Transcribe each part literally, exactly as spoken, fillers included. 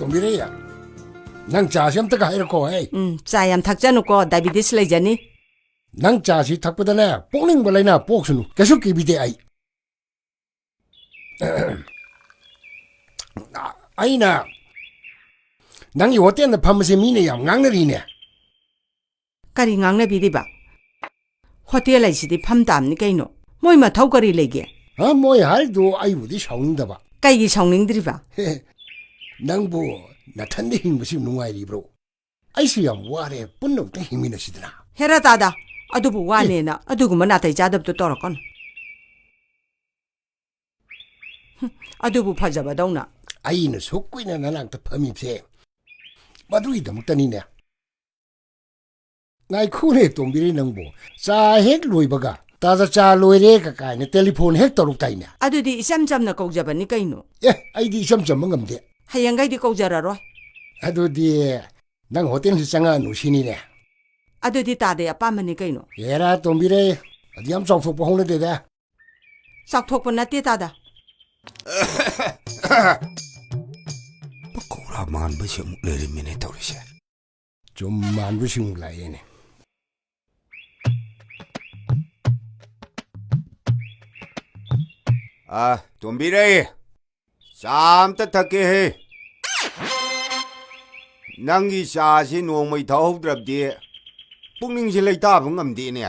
ꯇꯣꯝꯕꯤꯔꯩ, ꯅꯪ ꯆꯥꯁꯤ ꯑꯝꯇꯒ ꯍꯩꯔꯛꯈꯣ ꯍꯦ꯫ ꯎꯝ, ꯆꯥ ꯌꯥꯝ ꯊꯛꯆꯅꯨꯀꯣ, ꯗꯥꯏꯕꯤꯇꯤꯁ ꯂꯩꯖꯅꯤ꯫ ꯅꯪ ꯆꯥꯁꯤ ꯊꯛꯄꯗꯅꯦ, ꯄꯣꯛꯅꯤꯡꯕ ꯂꯩꯅꯥ ꯄꯣꯛꯁꯅꯨ, ꯀꯩꯁꯨ ꯀꯤꯕꯤꯗꯦ ꯑꯩ꯫ ꯑꯩꯅ ꯅꯪꯒꯤ ꯍꯣꯇꯦꯜꯗ ꯐꯝꯕꯁꯦ ꯃꯤꯅ ꯌꯥꯝ ꯉꯥꯡꯅꯔꯤꯅꯦ꯫ ꯀꯔꯤ ꯉꯥꯡꯅꯕꯤꯔꯤꯕ? ꯍꯣꯇꯦꯜ ꯍꯥꯏꯁꯤꯗꯤ ꯐꯝ ꯇꯥꯕꯅꯤ ꯀꯩꯅꯣ꯫ ꯃꯣꯏ ꯃꯊꯧ ꯀꯔꯤ ꯂꯩꯒꯦ? ꯍꯥ, ꯃꯣꯏ ꯍꯥꯏꯔꯤꯗꯣ ꯑꯩꯕꯨꯗꯤ ꯁꯥꯎꯅꯤꯡꯗꯕ꯫ ꯀꯩꯒꯤ ꯁꯥꯎꯅꯤꯡꯗ꯭ꯔꯤꯕ? ꯅꯪꯕꯨ ꯅꯊꯟꯗ ꯍꯤꯡꯕꯁꯤ ꯅꯨꯡꯉꯥꯏꯔꯤꯕ꯭ꯔꯣ? ꯑꯩꯁꯨ ꯌꯥꯝ ꯋꯥꯔꯦ, ꯄꯨꯟꯅ ꯑꯃꯨꯛꯇ ꯍꯤꯡꯃꯤꯟꯅꯁꯤꯗꯅ꯫ ꯍꯦꯔꯥ ꯇꯥꯗ, ꯑꯗꯨꯕꯨ ꯋꯥꯅꯦꯅ ꯑꯗꯨꯒꯨꯝꯕ ꯅꯥꯇꯩ ꯆꯥꯗꯕꯗꯣ ꯇꯧꯔꯛꯀꯅꯨ꯫ ꯍꯨꯝ, ꯑꯗꯨꯕꯨ ꯐꯖꯕꯗꯧꯅ꯫ ꯑꯩꯅ ꯁꯨꯛ ꯀꯨꯏꯅ ꯅꯅꯥꯛꯇ ꯐꯝꯃꯤꯕꯁꯦ ꯃꯗꯨꯒꯤꯗꯃꯛꯇꯅꯤꯅꯦ꯫ ꯉꯥꯏꯈꯣꯅꯦ ꯇꯣꯝꯕꯤꯔꯩ ꯅꯪꯕꯨ, ꯆꯥ ꯍꯦꯛ ꯂꯣꯏꯕꯒ "ꯇꯥꯗ, ꯆꯥ ꯂꯣꯏꯔꯦ" ꯀ ꯀꯥꯏꯅ ꯇꯦꯂꯤꯐꯣꯟ ꯍꯦꯛ ꯇꯧꯔꯛꯇꯥꯏꯅꯦ꯫ ꯑꯗꯨꯗꯤ ꯏꯆꯝ ꯆꯝꯅ ꯀꯧꯖꯕꯅꯤ ꯀꯩꯅꯣ꯫ ꯑꯦ, ꯑꯩꯗꯤ ꯏꯆꯝ ꯆꯝꯕ ꯉꯝꯗꯦ꯫ ꯍꯌꯦꯡꯈꯩꯗꯤ ꯀꯧꯖꯔꯔꯣꯏ꯫ ꯑꯗꯨꯗꯤ ꯅꯪ ꯍꯣꯇꯦꯜꯁꯤ ꯆꯪꯉꯛꯑꯅꯨ ꯁꯤꯅꯤꯅꯦ꯫ ꯑꯗꯨꯗꯤ ꯇꯥꯗꯩ ꯑꯄꯥꯝꯕꯅꯤ ꯀꯩꯅꯣ꯫ ꯑꯦꯔꯥ ꯇꯣꯝꯕꯤꯔꯩ, ꯑꯗꯨ ꯌꯥꯝ ꯆꯥꯎꯊꯣꯛꯄ ꯍꯧꯅꯗꯦꯗ꯫ ꯆꯥꯎꯊꯣꯛꯄ ꯅꯠꯇꯦ ꯇꯥꯗ꯫ ꯄꯀꯧꯔꯥ ꯃꯥꯟꯕꯁꯤ ꯑꯃꯨꯛ ꯂꯩꯔꯝꯃꯤꯅꯦ ꯇꯧꯔꯤꯁꯦ꯫ ꯆꯨꯝ ꯃꯥꯟꯕꯁꯤꯡ ꯂꯥꯛꯑꯦꯅꯦ꯫ ꯑ, ꯇꯣꯝꯕꯤꯔꯩ, ꯆꯥ ꯑꯝꯇ ꯊꯛꯀꯦꯍꯦ꯫ ꯅꯪꯒꯤ ꯆꯥꯁꯤ ꯅꯣꯡꯃꯩ ꯊꯛꯍꯧꯗ꯭ꯔꯕꯗꯤ ꯄꯨꯛꯅꯤꯡꯁꯤ ꯂꯩꯇꯥꯕ ꯉꯝꯗꯦꯅꯦ꯫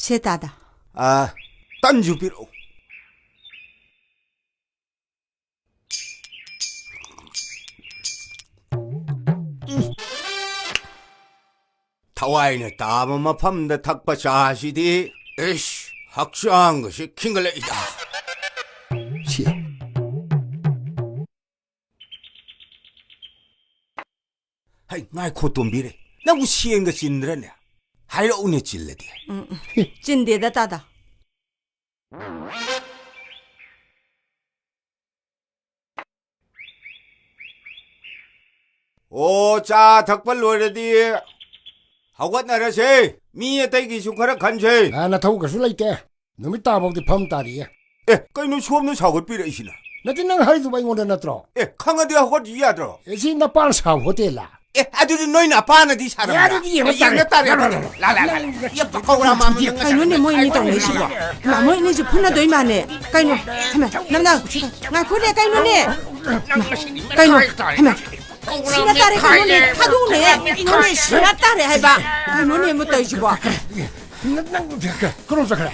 ꯁꯦ ꯇꯥꯗ꯫ ꯑ, ꯇꯟꯁꯨ ꯄꯤꯔꯛꯎ꯫ ꯊꯋꯥꯏꯅ ꯇꯥꯕ ꯃꯐꯝꯗ ꯊꯛꯄ ꯆꯥꯁꯤꯗꯤ, ꯏꯁ, ꯍꯛꯆꯥꯡꯒꯁꯦ ꯈꯤꯡꯒꯠꯂꯛꯏꯗ꯫ ꯁꯤ꯫ ꯍꯩ, ꯉꯥꯏꯈꯣ ꯇꯣꯝꯕꯤꯔꯦ, ꯅꯪꯕꯨ ꯁꯦꯟꯒ ꯆꯤꯟꯗ꯭ꯔꯅꯦ? ꯍꯥꯏꯔꯛꯎꯅꯦ ꯆꯤꯜꯂꯗꯤ꯫ ꯎꯝ, ꯎꯝ꯫ ꯆꯤꯟꯗꯦꯗ ꯇꯥꯗ꯫ ꯑꯣ, ꯆꯥ ꯊꯛꯄ ꯂꯣꯏꯔꯗꯤ ꯍꯧꯒꯠꯅꯔꯁꯦ꯫ ꯃꯤ ꯑꯇꯩꯒꯤꯁꯨ ꯈꯔ ꯈꯟꯁꯦ꯫ ꯑ, ꯅꯊꯧ ꯀꯩꯁꯨ ꯂꯩꯇꯦ꯫ ꯅꯨꯃꯤꯠ ꯇꯥꯐꯥꯎꯗꯤ ꯐꯝ ꯇꯥꯔꯤꯌꯦ꯫ ꯑꯦ, ꯀꯩꯅꯣ ꯁꯣꯝꯅ ꯁꯥꯎꯒꯠꯄꯤꯔꯛꯏꯁꯤꯅ? ꯅꯠꯇꯦ, ꯅꯪ ꯍꯥꯏꯗꯨꯕ ꯑꯩꯉꯣꯟꯗ ꯅꯠꯇ꯭ꯔꯣ? ꯑꯦ, ꯈꯪꯉꯗꯤ ꯍꯧꯒꯠ ꯌꯥꯗ꯭ꯔꯣ? ꯑꯦ, ꯁꯤ ꯅꯄꯥꯟ ꯁꯥꯕ ꯍꯣꯇꯦꯜꯂ? ꯑꯦ, ꯑꯗꯨꯗꯤ ꯅꯣꯏ ꯅꯄꯥꯅꯗꯤ ꯁꯥꯔꯝꯕ꯭ꯔꯥ? ꯑꯦ, ꯑꯗꯨꯗꯤ ꯌꯦꯡꯕ ꯇꯥꯔꯦ꯫ ꯌꯦꯡꯕ ꯇꯥꯔꯦ, ꯅꯪ, ꯑꯗꯨꯗꯤ꯫ ꯂꯥ, ꯂꯥ, ꯂꯥ, ꯂꯥ꯫ ꯅꯪ, ꯑꯦ, ꯄꯀꯧꯔꯥ ꯃꯥꯟꯕ ꯅꯪ ꯀꯩꯅꯣꯅꯦ, ꯃꯣꯏ ꯑꯅꯤ ꯇꯧꯅꯩꯁꯤꯕꯣ? ꯃꯥ, ꯃꯣꯏ ꯑꯅꯤꯁꯦ ꯐꯨꯅꯗꯣꯏ ꯃꯥꯅꯦ꯫ ꯀꯩꯅꯣ? ꯍꯩꯃꯥ, ꯅꯪ, ꯅꯪ, ꯉꯥꯏꯈꯣꯅꯦ, ꯀꯩꯅꯣꯅꯦ? ꯅꯪ ꯃꯁꯤꯗꯤ ꯀꯩꯅꯣ? ꯃꯈꯥ ꯇꯥꯔꯦ꯫ ꯍꯩꯃꯥ, ꯁꯤꯅ ꯇꯥꯔꯦ, ꯀꯩꯅꯣꯅꯦ? ꯊꯥꯗꯣꯛꯎꯅꯦ꯫ ꯀꯩꯅꯣꯅꯦ, ꯁꯤꯅ ꯇꯥꯔꯦ ꯍꯥꯏꯕ꯫ ꯀꯩꯅꯣꯅꯦ, ꯑꯃꯨꯛ ꯇꯧꯔꯤꯁꯤꯕꯣ? ꯅꯪ, ꯅꯪ ꯀꯔꯣꯝ ꯆꯠꯈ꯭ꯔꯦ?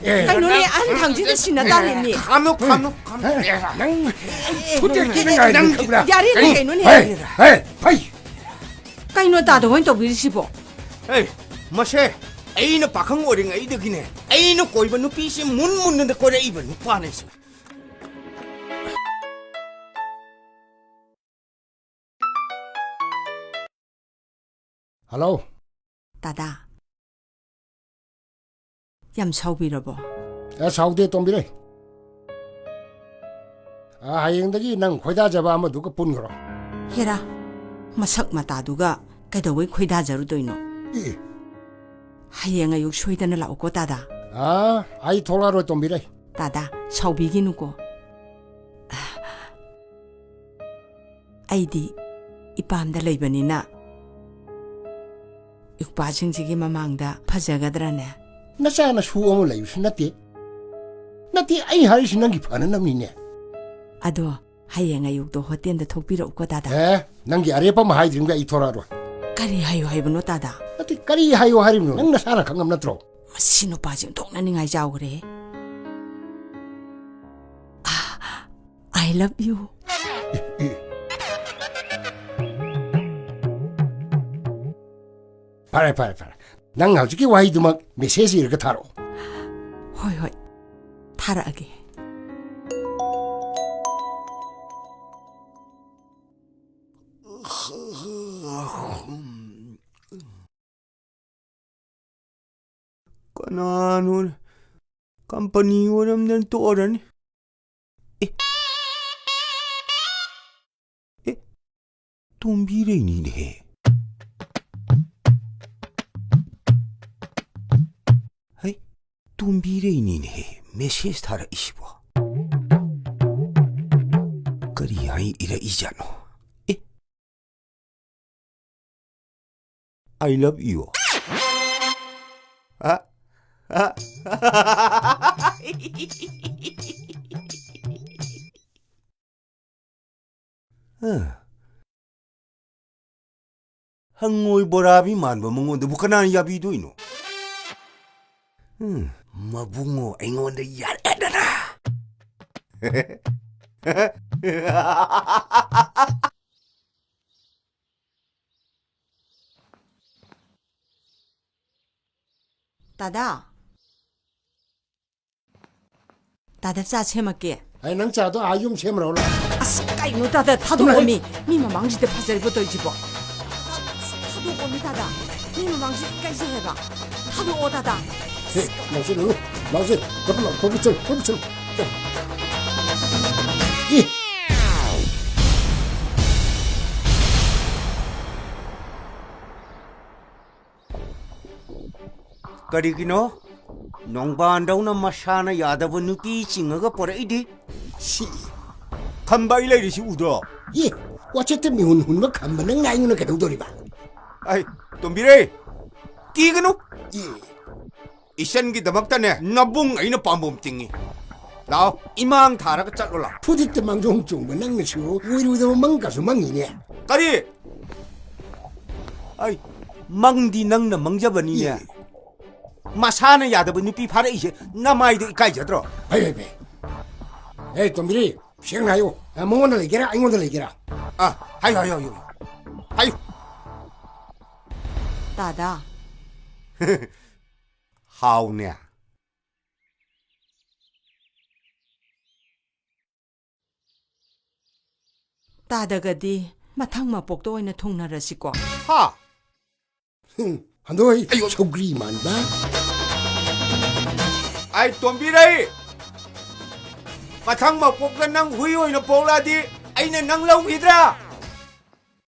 ꯑꯦ, ꯀꯩꯅꯣꯅꯦ, ꯑꯍꯟ ꯊꯥꯡꯁꯤꯗ ꯁꯤꯟꯅ ꯇꯥꯔꯦꯅꯦ꯫ ꯈꯥꯝꯃꯨ, ꯈꯥꯝꯃꯨ, ꯈꯥꯝꯃꯨ꯫ ꯑꯦ, ꯅꯪ ꯐꯨꯠꯇꯦꯛꯀꯤꯅ ꯉꯥꯏꯔꯤ ꯅꯪ ꯈꯪꯕ꯭ꯔꯥ? ꯌꯥꯔꯦꯅꯦ, ꯍꯩ, ꯀꯩꯅꯣꯅꯦ? ꯍꯩ, ꯍꯩ, ꯐꯩ꯫ ꯀꯩꯅꯣ ꯇꯥꯗ ꯍꯣꯏꯅ ꯇꯧꯕꯤꯔꯤꯁꯤꯕꯣ? ꯑꯦ, ꯃꯁꯦ ꯑꯩꯅ ꯄꯥꯈꯪ ꯑꯣꯏꯔꯤꯉꯩꯗꯒꯤꯅꯦ, ꯑꯩꯅ ꯀꯣꯏꯕ ꯅꯨꯄꯤꯁꯦ ꯃꯨꯟ ꯃꯨꯟꯅꯗ ꯀꯣꯏꯔꯛꯏꯕ ꯅꯨꯄꯥꯅꯦ ꯁꯦ꯫ ꯍꯜꯂꯣ꯫ ꯗꯥꯗꯥ, ꯌꯥꯝ ꯁꯥꯎꯕꯤꯔꯕꯣ? ꯑꯦ, ꯁꯥꯎꯗꯦ, ꯇꯣꯝꯕꯤꯔꯩ꯫ ꯑ, ꯍꯌꯦꯡꯗꯒꯤ ꯅꯪ ꯈꯣꯏꯗꯥꯖꯕ ꯑꯃꯗꯨꯒ ꯄꯨꯟꯈ꯭ꯔꯣ꯫ ꯍꯦꯔꯥ, ꯃꯁꯛ ꯃꯇꯥꯗꯨꯒ ꯀꯩꯗꯧꯕꯩ ꯈꯣꯏꯗꯥꯖꯔꯨꯗꯣꯏꯅꯣ? ꯑꯦ꯫ ꯍꯌꯦꯡ ꯑꯌꯨꯛ ꯁꯣꯏꯗꯅ ꯂꯥꯛꯎꯀꯣ, ꯗꯥꯗꯥ꯫ ꯑ, ꯑꯩ ꯊꯣꯛꯂꯛꯑꯔꯣꯏ, ꯇꯣꯝꯕꯤꯔꯩ꯫ ꯗꯥꯗꯥ, ꯁꯥꯎꯕꯤꯒꯤꯅꯨꯀꯣ꯫ ꯑꯩꯗꯤ ꯏꯄꯥꯝꯗ ꯂꯩꯕꯅꯤꯅ ꯏꯎꯄꯥꯁꯤꯡꯁꯤꯒꯤ ꯃꯃꯥꯡꯗ ꯐꯖꯒꯗ꯭ꯔꯅꯦ? ꯅꯆꯥ ꯅꯁꯨ ꯑꯃ ꯂꯩꯕꯁꯨ ꯅꯠꯇꯦ꯫ ꯅꯠꯇꯦ, ꯑꯩ ꯍꯥꯏꯔꯤꯁꯤ ꯅꯪꯒꯤ ꯐꯅꯅꯕꯅꯤꯅꯦ꯫ ꯑꯗꯣ ꯍꯌꯦꯡ ꯑꯌꯨꯛꯇꯣ ꯍꯣꯇꯦꯜꯗ ꯊꯣꯛꯄꯤꯔꯛꯎꯀꯣ, ꯗꯥꯗꯥ꯫ ꯑꯦ, ꯅꯪꯒꯤ ꯑꯔꯦꯞꯄ ꯑꯃ ꯍꯥꯏꯗ꯭ꯔꯤꯕꯅꯤꯅ ꯑꯩ ꯊꯣꯔꯛꯑꯔꯣꯏ꯫ ꯀꯔꯤ ꯍꯥꯏꯌꯨ ꯍꯥꯏꯕꯅꯣ, ꯗꯥꯗꯥ? ꯅꯠꯇꯦ, ꯀꯔꯤ ꯍꯥꯏꯌꯨ ꯍꯥꯏꯔꯤꯕꯅꯣ? ꯅꯪ ꯅꯁꯥꯅ ꯈꯪꯉꯝ ꯅꯠꯇ꯭ꯔꯣ? ꯃꯁꯤ ꯅꯨꯄꯥꯁꯤ ꯑꯣꯟꯊꯣꯛꯅ ꯅꯤꯡꯉꯥꯏ ꯆꯥꯎꯈ꯭ꯔꯦ꯫ I love you꯫ ꯐꯔꯦ, ꯐꯔꯦ, ꯐꯔꯦ꯫ ꯅꯪ ꯍꯧꯖꯤꯛꯀꯤ ꯋꯥꯍꯩꯗꯨꯃꯛ ꯃꯦꯁꯦꯖ ꯏꯔꯒ ꯊꯥꯔꯛꯑꯣ꯫ ꯍꯣꯏ, ꯍꯣꯏ꯫ ꯊꯥꯔꯛꯑꯒꯦ꯫ ꯀꯅꯥꯅꯣ? ꯀꯝꯄꯅꯤ ꯑꯣꯏꯔꯝꯗꯅ ꯇꯣꯛꯑꯔꯅꯤ꯫ ꯑꯦ꯫ ꯑꯦ, ꯇꯣꯝꯕꯤꯔꯩꯅꯤꯅꯦꯍꯦ꯫ ꯍꯩ, ꯇꯣꯝꯕꯤꯔꯩꯅꯤꯅꯦꯍꯦ ꯃꯦꯁꯦꯖ ꯊꯥꯔꯛꯏꯁꯤꯕꯣ꯫ ꯀꯔꯤ ꯍꯥꯏ ꯏꯔꯛꯏꯖꯥꯠꯅꯣ? ꯑꯦ? I love you. ꯑ? ꯑ? ꯑ꯫ ꯍꯪꯉꯣꯏ ꯕꯣꯔꯥꯕꯤ ꯃꯥꯟꯕ ꯃꯉꯣꯟꯗꯕꯨ ꯀꯅꯥꯅ ꯌꯥꯕꯤꯗꯣꯏꯅꯣ? ꯎꯝ, ꯃꯕꯨꯡꯉꯣ ꯑꯩꯉꯣꯟꯗ ꯌꯥꯔꯛꯑꯦꯗꯅ꯫ ꯗꯥꯗꯥ꯫ ꯗꯥꯗꯥ, ꯆꯥ ꯁꯦꯝꯃꯛꯀꯦ꯫ ꯑꯩ ꯅꯪ ꯆꯥꯗꯣ ꯑꯥ ꯌꯨꯝ ꯁꯦꯝꯃꯨꯔꯣ ꯂꯥꯎ꯫ ꯑꯁ, ꯀꯩꯅꯣ ꯗꯥꯗꯥ, ꯊꯥꯗꯣꯛꯑꯣ꯫ ꯊꯝꯃꯨꯔꯣ꯫ ꯃꯤ, ꯃꯤ ꯃꯃꯥꯡꯁꯤꯗ ꯐꯖꯔꯤꯕꯣ ꯇꯧꯔꯤꯁꯤꯕꯣ? ꯑꯁ, ꯊꯥꯗꯣꯛꯑꯣ ꯃꯤ ꯗꯥꯗꯥ꯫ ꯃꯤ ꯃꯃꯥꯡꯁꯤꯗ ꯏꯀꯥꯏꯖꯩ ꯍꯥꯏꯕ꯫ ꯊꯥꯗꯣꯛꯑꯣ ꯗꯥꯗꯥ꯫ ꯍꯦ, ꯂꯥꯎꯁꯤꯜꯂꯨ, ꯂꯥꯎꯁꯤꯜ-, ꯂꯥꯎꯁꯤꯜ-, ꯂꯥꯎꯁꯤꯜ-, ꯂꯥꯎꯁꯤꯜ-, ꯂꯥꯎꯁꯤꯜ-, ꯏ! ꯀꯔꯤꯒꯤꯅꯣ? ꯅꯣꯡꯕꯥꯟꯗꯧꯅ ꯃꯁꯥꯅ ꯌꯥꯗꯕ ꯅꯨꯄꯤ ꯆꯤꯡꯉꯒ ꯄꯣꯔꯛꯏꯗꯤ? ꯁꯤ꯫ ꯈꯝꯕ ꯑꯩ ꯂꯩꯔꯤꯁꯤ ꯎꯗ꯭ꯔꯣ? ꯑꯦ, ꯋꯥꯆꯦꯠꯇ ꯃꯤꯍꯨꯟ ꯍꯨꯟꯕ ꯈꯝꯕ ꯅꯪꯅ ꯑꯩꯉꯣꯟꯗ ꯀꯩꯗꯧꯗꯣꯔꯤꯕ? ꯑꯩ, ꯇꯣꯝꯕꯤꯔꯩ, ꯀꯤꯒꯅꯨ꯫ ꯑꯦ꯫ ꯏꯆꯟꯒꯤꯗꯃꯛꯇꯅꯦ, ꯅꯕꯨꯡ ꯑꯩꯅ ꯄꯥꯝꯕꯣꯝ ꯇꯤꯡꯉꯤ꯫ ꯂꯥꯛꯑꯣ, ꯏꯃꯥꯡ ꯊꯥꯔꯒ ꯆꯠꯂꯣ ꯂꯥꯛꯑꯣ꯫ ꯐꯨꯗꯤꯠꯇ ꯃꯥꯡꯖꯣꯡ ꯆꯣꯡꯕ ꯅꯪꯅꯁꯨ ꯑꯣꯏꯔꯣꯏꯗꯕ ꯃꯪ ꯀꯥꯁꯨ ꯃꯪꯉꯤꯅꯦ꯫ ꯀꯔꯤ? ꯑꯩ, ꯃꯪꯗꯤ ꯅꯪꯅ ꯃꯪꯖꯕꯅꯤꯅꯦ꯫ ꯑꯦ꯫ ꯃꯁꯥꯅ ꯌꯥꯗꯕ ꯅꯨꯄꯤ ꯐꯥꯔꯛꯏꯁꯦ ꯅꯃꯥꯏꯗ ꯏꯀꯥꯏꯖꯗ꯭ꯔꯣ? ꯐꯩ, ꯐꯩ, ꯐꯩ꯫ ꯑꯦ, ꯇꯣꯝꯕꯤꯔꯤ, ꯁꯦꯡꯅ ꯍꯥꯏꯌꯨ꯫ ꯑ, ꯃꯉꯣꯟꯗ ꯂꯩꯒꯦꯔꯥ, ꯑꯩꯉꯣꯟꯗ ꯂꯩꯒꯦꯔꯥ? ꯑ, ꯍꯥꯏꯌꯨ, ꯍꯥꯏꯌꯨ, ꯍꯥꯏꯌꯨ, ꯍꯥꯏꯌꯨ꯫ ꯍꯥꯏꯌꯨ꯫ ꯗꯥꯗꯥ꯫ ꯍꯥꯎꯅꯦ꯫ ꯗꯥꯗꯥꯒꯗꯤ ꯃꯊꯪ ꯃꯄꯣꯛꯇ ꯑꯣꯏꯅ ꯊꯨꯡꯅꯔꯁꯤꯀꯣ꯫ ꯍꯥ? ꯍꯨꯝ, ꯍꯟꯗꯣꯏ, ꯑꯌꯣ꯫ ꯁꯧꯒ꯭ꯔꯤ ꯃꯥꯟꯕ꯫ ꯑꯩ ꯇꯣꯝꯕꯤꯔꯩ, ꯃꯊꯪ ꯃꯄꯣꯛꯇ ꯅꯪ ꯍꯨꯏ ꯑꯣꯏꯅ ꯄꯣꯛꯂꯛꯑꯗꯤ ꯑꯩꯅ ꯅꯪ ꯂꯧꯈꯤꯗ꯭ꯔꯥ?